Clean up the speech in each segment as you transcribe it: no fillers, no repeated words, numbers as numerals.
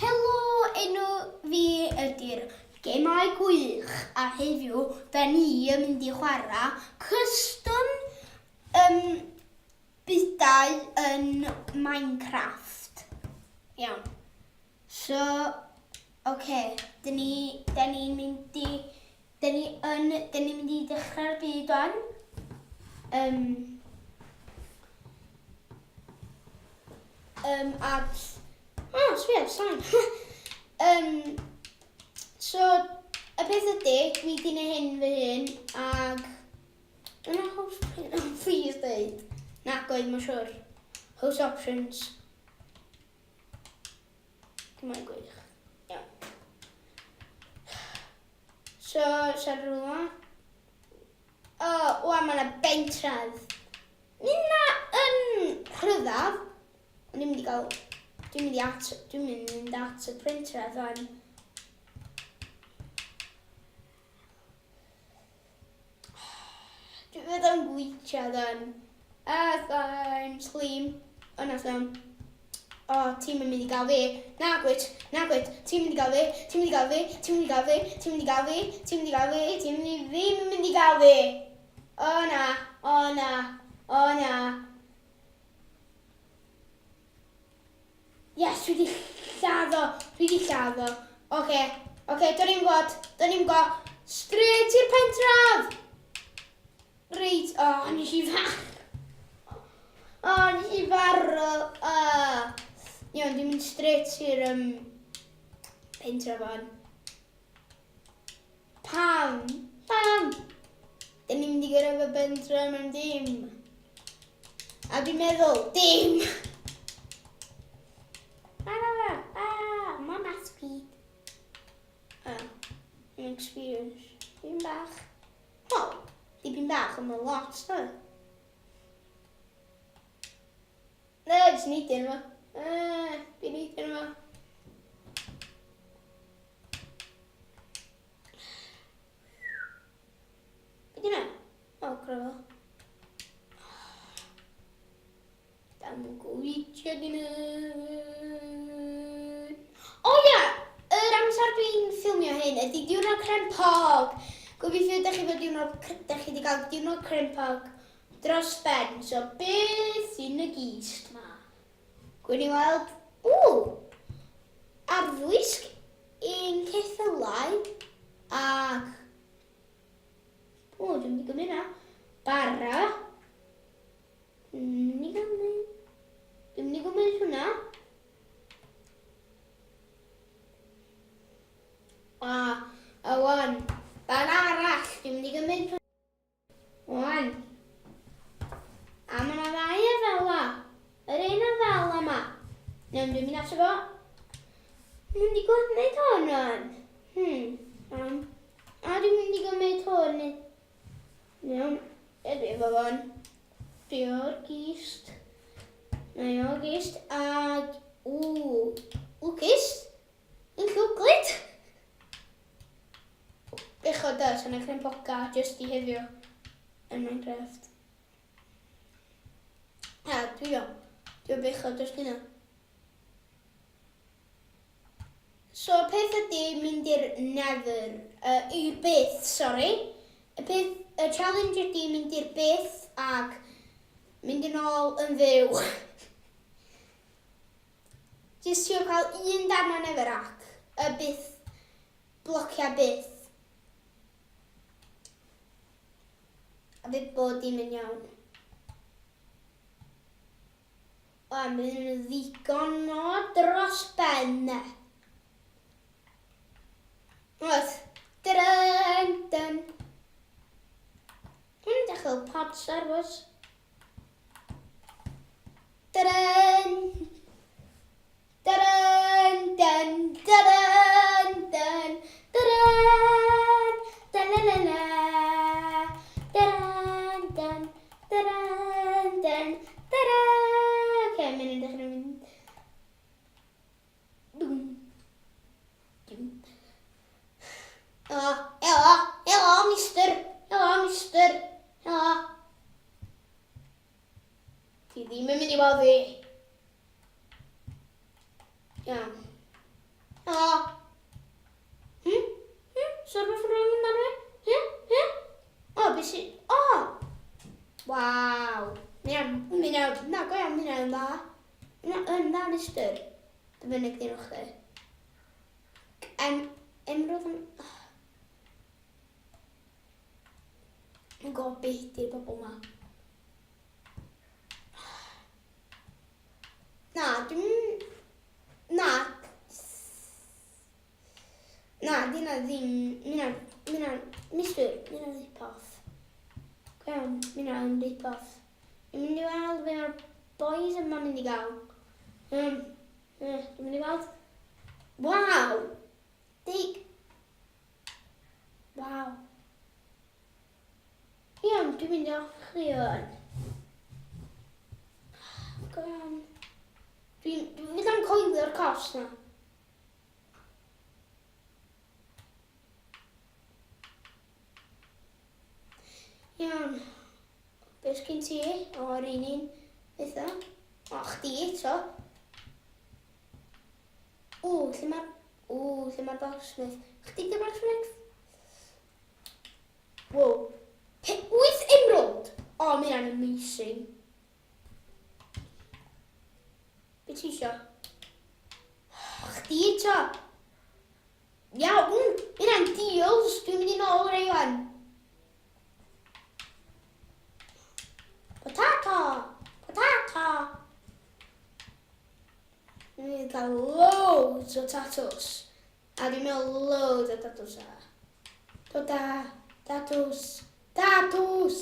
Helo, enw fi ydy'r Gemau Gwych a heddiw da ni yn mynd i chwarae custom um, bydau yn Minecraft. Iawn. So, oce, okay, dyn ni, da ni'n mynd i, da ni yn, da ni'n mynd i dechrau'r byd o'n. Um, um, at, oh, sbia, sain. um, so, y peth ydy, dwi di neud hyn fy hun, ag, yna host, please dweud, nac oedd, mae'n siwr, host options. Mae'n gwych. Iawn. So, siarad rhywle. O, oh, wan mae yna bentref. Nina yn rhyddaf. Ond dwi'n mynd i gael... Dwi'n mynd i at... Dwi'n mynd i mynd at y pentref fan. Dwi'n meddwl yn gweithio then. A I'm slim. O na, slim. O, ti'n mynd i gael fi. Na, gwyt, na, gwyt. Ti'n mynd i gael fi, ti'n mynd i gael fi, ti'n mynd i gael fi, ti'n mynd i gael fi, ti'n mynd i gael fi, ti'n mynd i ddim yn mynd i gael fi. O na, o na, o na. Yes, dwi 'di lladd o. Dwi 'di lladd o. Oce, oce, do'n i'n gwybod. Do'n i'n gwybod. Straight i'r pentref! Reit, o, oh, nes i far... O, oh, nes i farw. Oh. Iawn, dwi'n mynd straight i'r um, pentref o'n. Pam? Pam? Dyn ni'n mynd i gyrraedd y bentre mewn dim. A dwi'n meddwl, dim! Ah, ah, mae math speed. Ah, yn experience. Dipyn bach. O, dipyn bach, ond mae lot, da. Na, jyst neidio yma. Ah, dwi'n neidio yma. Be di hwnna? O, gravel. Dam yn gweithio di nhw. O ia! Yr amser dwi'n ffilmio hyn ydy diwrnod crempog. Gobeithio ydych chi fod diwrnod, ydych chi wedi cael diwrnod crempog dros ben. So beth sy'n y gist ma? Gwyn i weld, ww, arfwisg un ceffylau ac, o, dwi'n mynd i gymryd hynna, bara, dwi'n mynd i gymryd, dwi'n mynd i gymryd hwnna, a, a wan, bara arall, dwi'n mynd i gymryd hwnna. Wan. A mae yna ddau afala. Yr un afala yma. Iawn, dwi'n mynd ato fo. Dwi'n mynd i gymryd hwn rwan. Hmm, iawn. A dwi'n mynd i gymryd hwn. Iawn, ydw i efo hwn. Dwi o'r gist. Mae o'r gist. Ag, ww, lwcus. Yn llwglyd. Bechod da, sa'n eich poca jyst i heddiw yn Minecraft. A, dwi o. Dwi o bechod dros hynna. So, peth ydy mynd i'r nether, uh, i'r byth, sori. Y peth, y challenge ydy mynd i'r byth ac mynd yn ôl yn fyw. Jyst trio cael un darn o Neverac, y byth, blociau byth. A fydd bod dim yn iawn. O, mynd yn ddigon o dros ben. Oedd. Dyn, dyn. Dwi'n edrych fel pod Star Wars. Dyn! Dyn, dyn, dyn, dyn, dyn, dyn, la la la. Dyn, dyn, dyn, dyn, dyn. Oce, mae'n mynd dechrau mynd. Dwm. Dwm. Helo, helo, helo, mister. Helo, mister. Helo. Ti ddim yn mynd i weld fi. Iawn. Helo? Hm? Hm? So rhywbeth yn wrong amdano fi? Hm? Hm? O, beth sy... O! Waw! Mae'n... Mae'n... Na, go iawn, mae'n dda. Mae'n yn dda, mister. Dyma gyn chdi. Em... Emerald yn... Yn gwybod beth di'r bobl ma. Na, dwi'n... Na. Na, di na ddim... Mina, mina, mister, mina rip-off. Iawn, mina yn rip-off. Dwi'n mynd i weld be mae'r boys yma'n mynd i gael. Dwi'n mynd i weld. Waw! Dig! Waw. Iawn, dwi'n mynd i off chdi o'n. Go iawn. Dwi'n dwi mynd am coelio'r cos na. Iawn. Be sgyn ti? O, yr un un. Eitha. O, chdi eto. O, lle mae'r... O, lle mae'r blacksmith? Chdi di'r blacksmith? Wow. 8 emerald! O, oh, mae hynna'n amazing. Be ti isio? Chdi eto! Iawn! Mae hynna'n deals! Dwi'n mynd i nôl rei wan. Potato! Potato! Dwi'n mynd i cael loads o tatws. A dwi'n meddwl loads o tatws a. Dod a tatws. Tatws!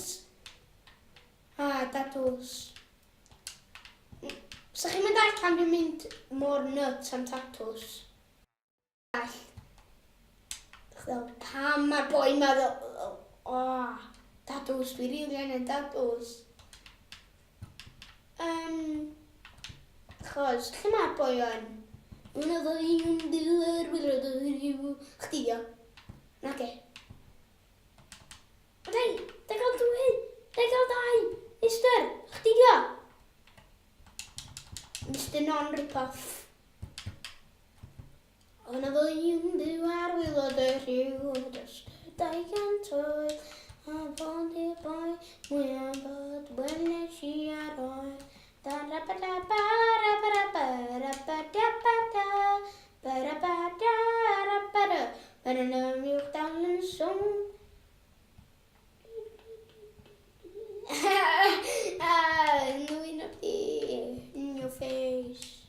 A tatws. Sa chi'n mynd all pan dwi'n mynd mor nuts am tatws? All. Fel, pam mae'r boi ma fel, o, oh, tatws, dwi rili angen tatws. Chos, lle mae'r boi o'n? Chdi o. Nage. O dai, da gael dwy, da gael dau. Mister, chdi di o. Mister Non-Rip-Off. Ond a fyddwn byw ar waelod y rhiw dros y 200 oed, a fod i'r boi mwyaf bod weles i ar oed. Da ra ba da ba ra ba ra ba ra ba da ba da ba ra ba da ra ba da ba ra na uwch dal yn y swn. Ah, nwyn o di in your face.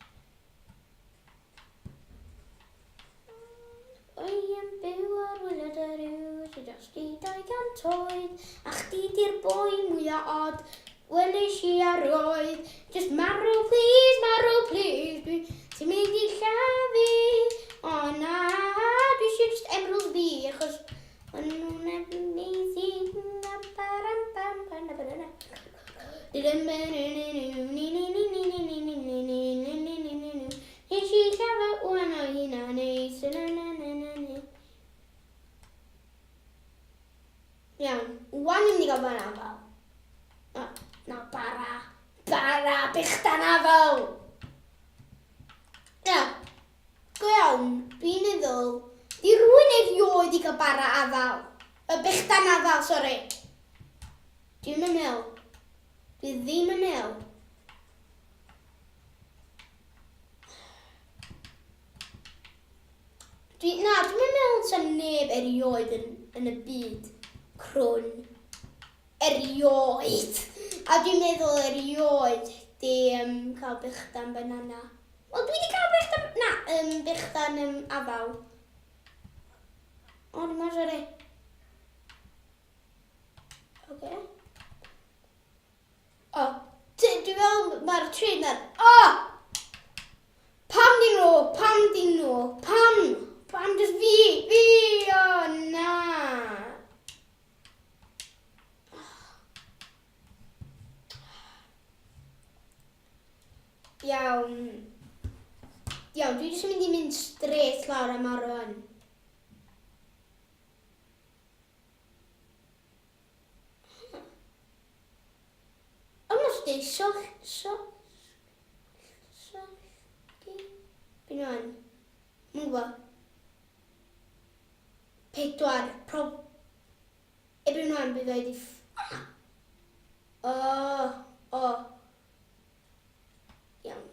Wy yn byw ar wylod yr yw sy dros di 200 oed, a chdi di'r boi mwya od welis i arioed. Just marw please, marw please, dwi ti'n mynd i lladd fi. O na, dwi eisiau just emerald fi, achos maen nhw'n amazing. Nes i lladd wan o hynna neis na na na na na. Iawn, wan ni'n mynd i gael bara afal. O, na, bara. Bara, bechdan afal! Na, go iawn, dwi'n meddwl, di rhywun erioed i gael bara afal. Y bechdan afal, sori. Dwi'n meddwl. Dwi ddim yn meddwl. Dwi, na, dwi'n meddwl sa neb erioed yn, yn y byd crwn. Erioed! A dwi'n meddwl erioed di cael bechdan banana. Wel, dwi wedi cael bechdan... Na, bechdan afal. O, dwi'n meddwl, sori. Oce. O, dwi'n meddwl mae'r trên ar... O! Pam di nhw? Pam di nhw? Pam? Pam jyst fi? Fi! O, na! Iawn. Iawn, dwi jyst yn mynd i mynd straight lawr am marw yn. Almost deud so, so, so, di? Be nhw'n? Mw'n gwybod. gwybod. Pedwar, prob... Ebyn wan bydd oed i... O, o. Iawn.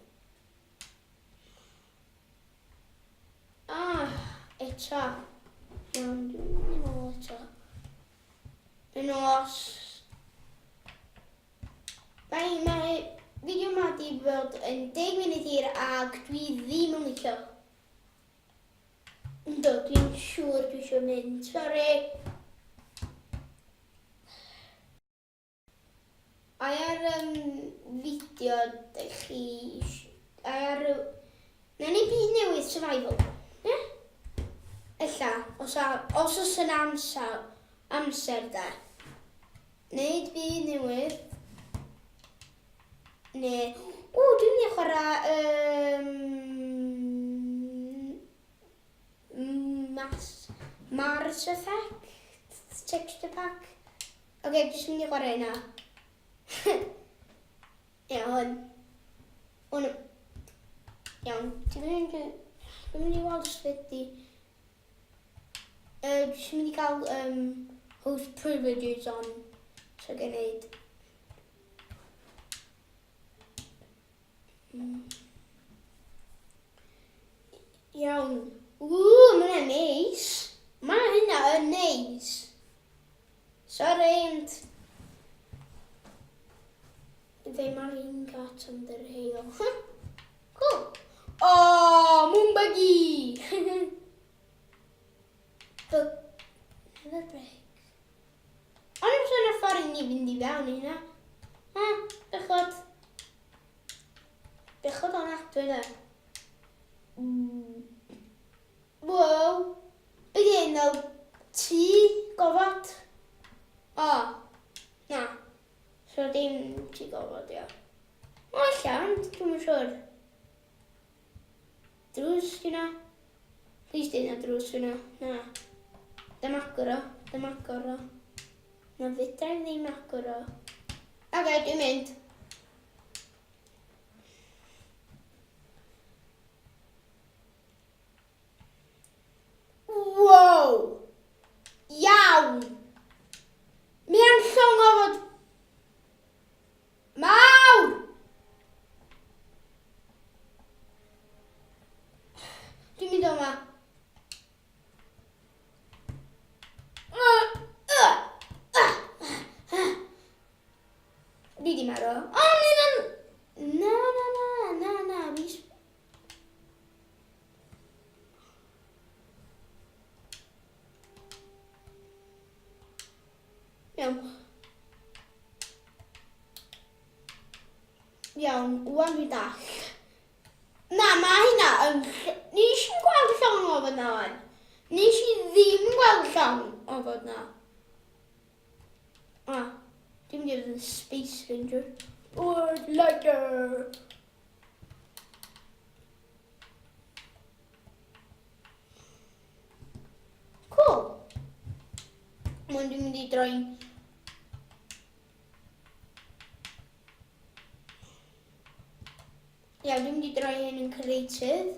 Ah, eto. Iawn, dwi'n mynd yn ôl eto. Yn os... Mae, mae fideo yma di bod yn 10 munud hir ac dwi ddim yn licio. Yndw, dwi'n siŵr dwi eisiau mynd. Sori. Ai ar um, fideo dych chi... Ai ar... Na ni byd newydd survival. Ie? Yeah? Ella, os, a, os oes yna amser, amser da. Neud byd newydd. Neu... O, dwi'n mynd i chwarae... Um, Mas, Mars Effect? Texture Pack? Oce, okay, jyst mynd i chwarae hynna. Ie, hwn. Hwn. Iawn, ti'n mynd i... Dwi'n mynd i weld os fyddi... Jyst mynd i gael um, host privileges on. So gen i... Iawn. Ww, mae hynna'n neis. Mae hynna yn neis. Sorry, ond... Ddim ar un cat ond yr heil. Cool. Oh, moon buggy! But, never break. Ond os yna ffordd i ni fynd i fewn i hynna. Ha, bechod. Bechod o'n adwy de. Wow. Be di hyn fel tŷ gofod? O, na. So dim tŷ gofod, ia. O, ella, ond dwi'm yn siŵr. Drws yna. Please dyn na drws yna. Na. Dim agor o. Dim agor o. Na fedra i ddim agor o. Oce, okay, dwi'n mynd. Wow! Iawn! Mi am llong o fod Mawr! Dwi'n mynd o yma. Dwi di marw. O, na, na, na, na, na, na, fi... Iawn. Iawn, wan dwi dall. Na, mae hynna yn... Nes i'n gweld llong o fod na wan. Nes i ddim yn gweld llong o fod na. Ah, dwi'n mynd i fod yn Space Ranger. Word Lighter! Cool. Mae'n dwi'n mynd i droi'n... Ia, dwi'n mynd i droi hyn yn creative.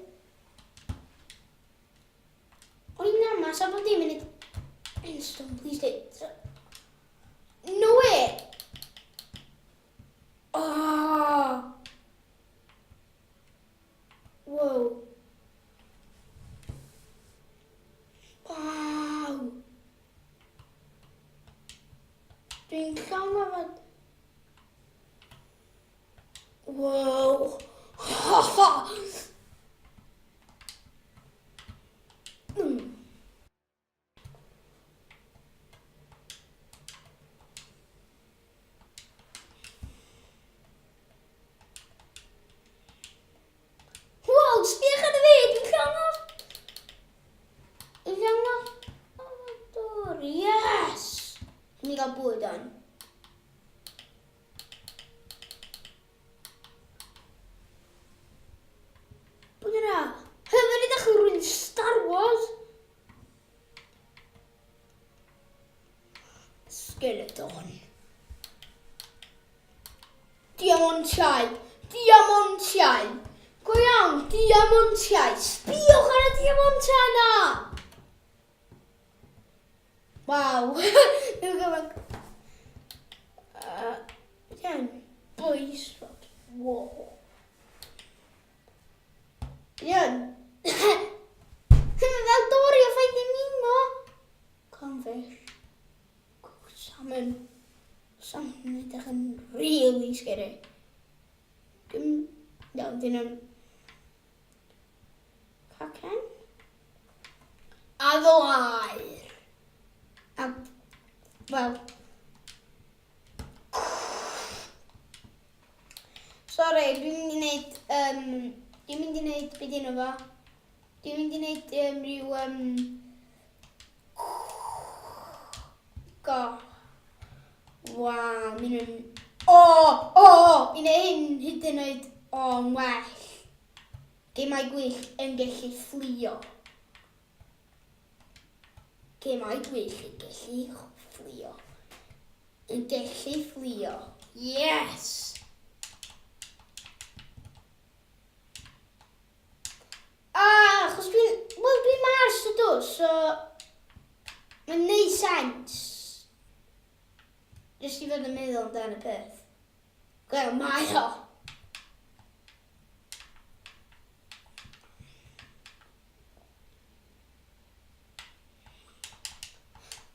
O'n i'n ama, sa bod dim yn Instant, please do. No way! Oh! Wow. Waw. Dwi'n llawn o fod... Wow. Ha ha! Wow, sbiwch ar y fi, dwi'n llawn off. Dwi'n llawn off. Dŵr, yes! Dwi'n gael bwyd on. Bwyd yna. Hyfryd ydych chi'n rwy'n Star Wars. Skeleton. Diamontiau. Diamontiau. Go iawn, diamontiau. Sbiwch ar y diamontiau. Mario Montana! Waw. Dwi'n gwybod. Iawn. Boys. Wow. Iawn. Hyn fel Dory o Finding Nemo. Clownfish. Salmon. Salmon yn edrych yn really scary. Dwi'n... Iawn, dyn nhw'n... Cacen. A ddoair. A, wel... Sorry, dwi'n mynd i wneud... Um, dwi'n mynd i wneud... Be dyn nhw fo? Dwi'n mynd i wneud rhyw... Go. Waw, mynd yn... O! O! I wneud hyn hyd yn oed o'n well. Gemau gwyllt yn gallu fflio. Gemau gwyllt yn gallu fflio. Yn gallu fflio. Yes! Ah, achos dwi'n... Wel, dwi'n Mars ydw, so... Mae'n neud sens. Jyst i fod yn meddwl amdano y peth. Wel, mae o.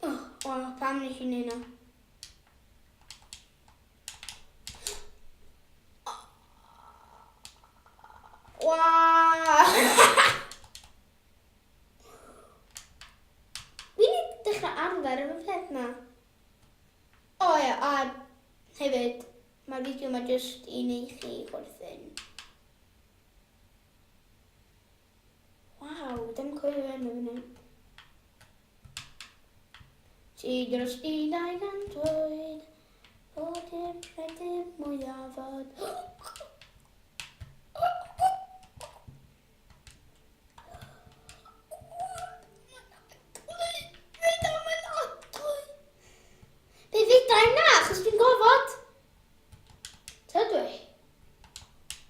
Oh, oh, pam nes i neud na? Waw! Dwi'n dechrau arfer efo peth ma. O ia, a hefyd, mae'r fideo yma jyst i neu chi chwerthin. Waw, dim cofio enw fan hyn. Ti dros i 200 oed, o dim rhaid dim mwy a fod. Be fedra i na, achos dwi'n gofod. Tydw i.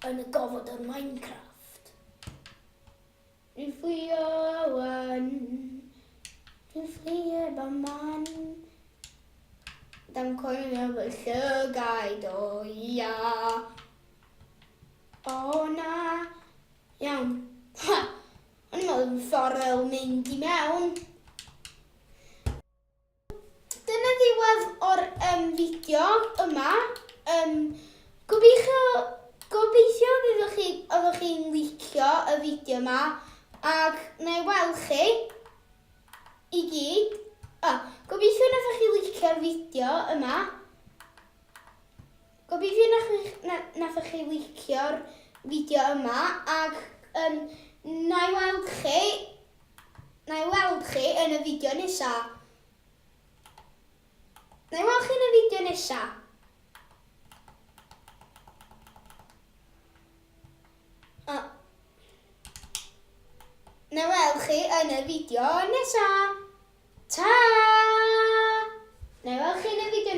Yn y gofod yn Minecraft. Dwi'n fflio wan. Dwi'n fflio efo man. Dam coelio fy llygaid o ia. O na. Iawn. Ha! O'n i'n meddwl ffordd fel mynd i mewn. Dyna ddiwedd o'r fideo yma. Gobeithio, gobeithio fyddwch chi, oeddech chi'n licio y fideo yma ac na i weld chi i gyd. Oh, gobeithio nathoch chi licio'r fideo yma. Gobeithio nathoch chi licio'r fideo yma ac na i weld chi Na i weld chi yn y fideo nesa. Na i weld chi yn y fideo nesa. Na i weld chi yn y fideo nesa. Ta! Na i weld chi yn y fideo nesa.